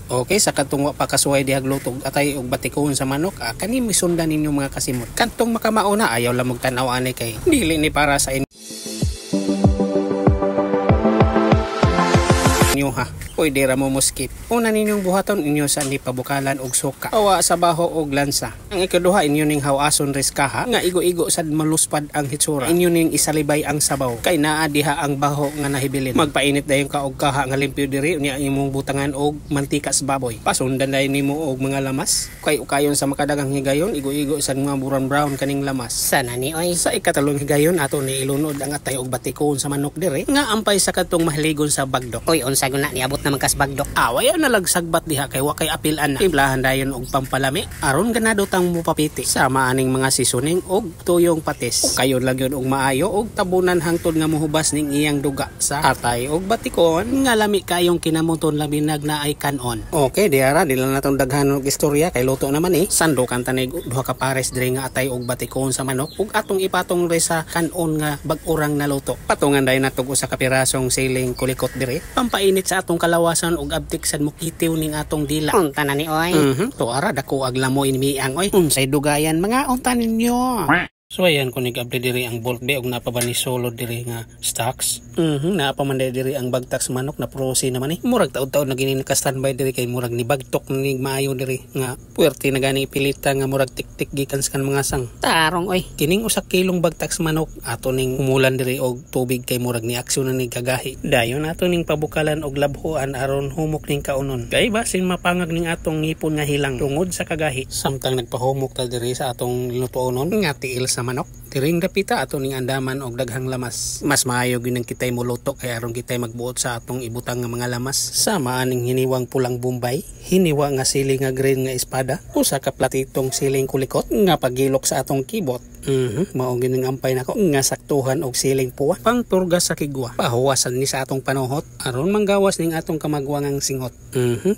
Okay, sa katong wa pa kasuway dihag luto og atay og batikoon sa manok, kani misundan ninyo, mga kasimot. Kantong makamauna, ayaw lang og tan-aw ani kay dili ni para sa inyo ha. Pwede ra mo mo-skip. Una ninyong buhaton, inyo sa ni pabukalan og suka. Awa sa baho og lansa. Ang ikaduha, inyo ning hawason riskaha nga igo-igo sad maluspad ang hitsura. Inyo ning isalibay ang sabaw kay naa diha ang baho nga nahibilin. Magpainit dayon ka og kaha nga limpyo diri, unya imong butangan og mantika sa baboy. Pasundan dayon nimo og mga lamas kay ukayon sa makadagang higayon, igo-igo sad mga brown brown kaning lamas. Sana ni oy. Sa ikatalong higayon, ato ni ilunod ang atay og batikoon sa manok diri nga ampay sa kadtong mahiligon sa bagdok. Oy, unsa guna niabot na man kas bagdok? Away na lagsagbat diha kay wa kay apil ana. Timplahan dayon og pampalami aron ganado tang mupapiti. Sama aning mga seasoning og tuyong patis. Kayon lang yun og maayo og tabunan hangtod nga mohubas ning iyang duga sa atay og batikon nga lami kayong kinamuton, labinag na ay kanon. Okay, diara dili na natong daghan og istorya kay luto naman eh. Sandukan tanig duha ka pares diri nga atay og batikon sa manok ug atong ipatong re sa kanon nga bag-orang naluto. Patungan dayon natog usa ka pirasong siling kulikot diri. Pampainit sa atong kalawasan ug abtik sad mokitiw ning atong dila. Unta na ni oy. To ara dako ag lamoy miang oy. Unsay dugayan mga unta ninyo? So ayan ko nag-abli diri ang bolt B og napa ba ni solo diri nga stocks. Naa pa man diri ang bagtak sa manok na prosi naman eh. Murag taud-taud na gini naka-standby diri kay murag ni bagtok ni maayo diri nga puwerte na gani ipilita nga murag tik-tik gikan sa kan mga sang. Tarong oy. Kining usa kilong bagtak sa manok ato ning humulan diri og tubig kay murag ni aksyon na ni kagahi. Dayon ato ning pabukalan og labhoan aron humok ning kaunon. Kay basin mapangag ning atong ngipon nga hilang tungod sa kagahi. Samtang nagpahumok ta diri sa atong lutuonon nga tiil sa manok, diring dapita ato ning andaman og daghang lamas. Mas maayo gyud nang kitay moluto kay aron kitay magbuot sa atong ibutang nga mga lamas. Sama aning hiniwang pulang bombay, hiniwa nga sili nga green nga espada, usa ka platitong siling kulikot nga pagilok sa atong kibot. Mao gining ampay nako nga saktuhan og siling puwa pangturga sa kigwa. Pahuwasan ni sa atong panuhot aron manggawas ning atong kamagwangang singot.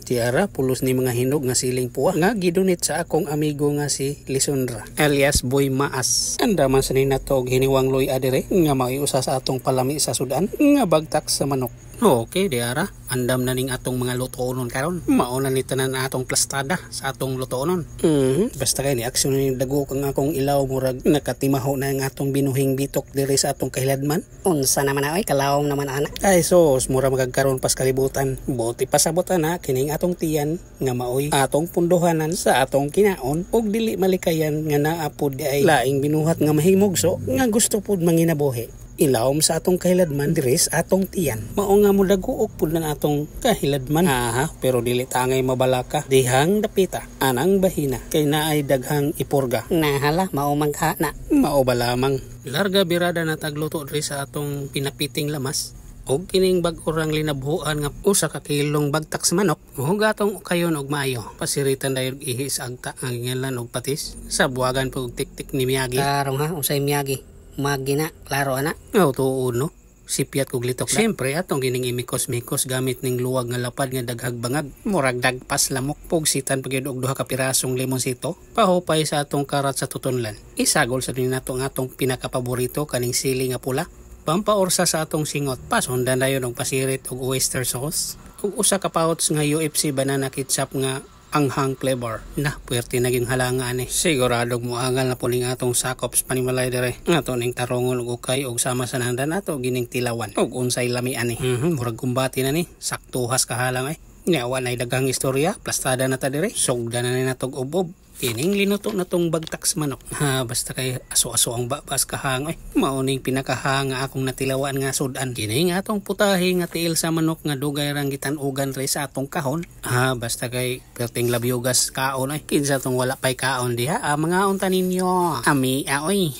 Tiara pulos ni mga hinog nga siling puwa nga gidunit sa akong amigo nga si Lisondra alias Boy Maas. Andaman sa ninato og hiniwang loy adere nga mao'y usa sa atong palami sa sudan nga bagtak sa manok. Okay, diara. Andam na ning atong mga lutuonon karon. Mao na ni tanan atong plastada sa atong lutuonon. Basta kay ni aksyon ni dago kang akong ilaw, murag nakatimaho na ang atong binuhing bitok diri sa atong kahiladman. Unsa naman na oy, kalawom naman ana. Ay sos, mura magagkaroon pas kalibutan. Buti pasabot ana kining atong tiyan nga maoy atong punduhanan sa atong kinaon ug dili malikayan nga naa pod di ay laing binuhat nga mahimugso nga gusto pod manginabuhi. Ilawom sa atong kahiladman diri sa atong tiyan. Mao nga modaguok pud ng atong kahiladman. Aha, pero dili tangay mabalaka dihang dapita anang bahina kay naay daghang ipurga. Nahala, mao man ka na. Mao ba lamang. Larga birada na tagluto diri sa atong pinapiting lamas. Og kining bag-o rang linabhuan nga usa ka kilong bagtak sa manok, muhugatong ukayon og maayo. Pasiritan dayon ihi sa agta ang ngilan og patis. Sa buwagan pug tik-tik ni Miyagi. Tarong ha, unsay Miyagi? Magi na, klaro ana. Oh, tuod no. Sipyat kog litok. Siyempre atong gining imikos-mikos gamit ning luwag nga lapad nga daghag bangag. Murag dagpas lamok. Pugsitan pagyud og duha ka pirasong limonsito. Pahupay sa atong karat sa tutunlan. Isagol sa din nato ang atong pinakapaborito kaning sili nga pula. Pampaorsa sa atong singot. Pasundan dayon og pasirit og oyster sauce. Ug usa ka pouch nga UFC banana ketchup nga anghang flavor. Na, puwerte naging halanga ani. Siguradog moangal na puling atong sakop sa panimalay dire. Ato ning tarongon og ukay og sama sa nandan ato gining tilawan. Og unsay lami ani. Murag kumbati na ni. Saktuhas kahalang ay. Nya wa nay daghang istorya, plastada na ta dire. Sugda na ni natog ubob. Kining linuto na tong bagtak sa manok. Ha, basta kay aso-aso ang babas kahang ay. Mao ning pinakahanga akong natilawan nga sudan. Kining atong putahe nga tiil sa manok nga dugay rang gitan-ugan re sa atong kahon. Ha, basta kay perting labyugas kaon ay. Kinsa tong wala pay kaon diha. Ah, mga unta ninyo. Ami aoy.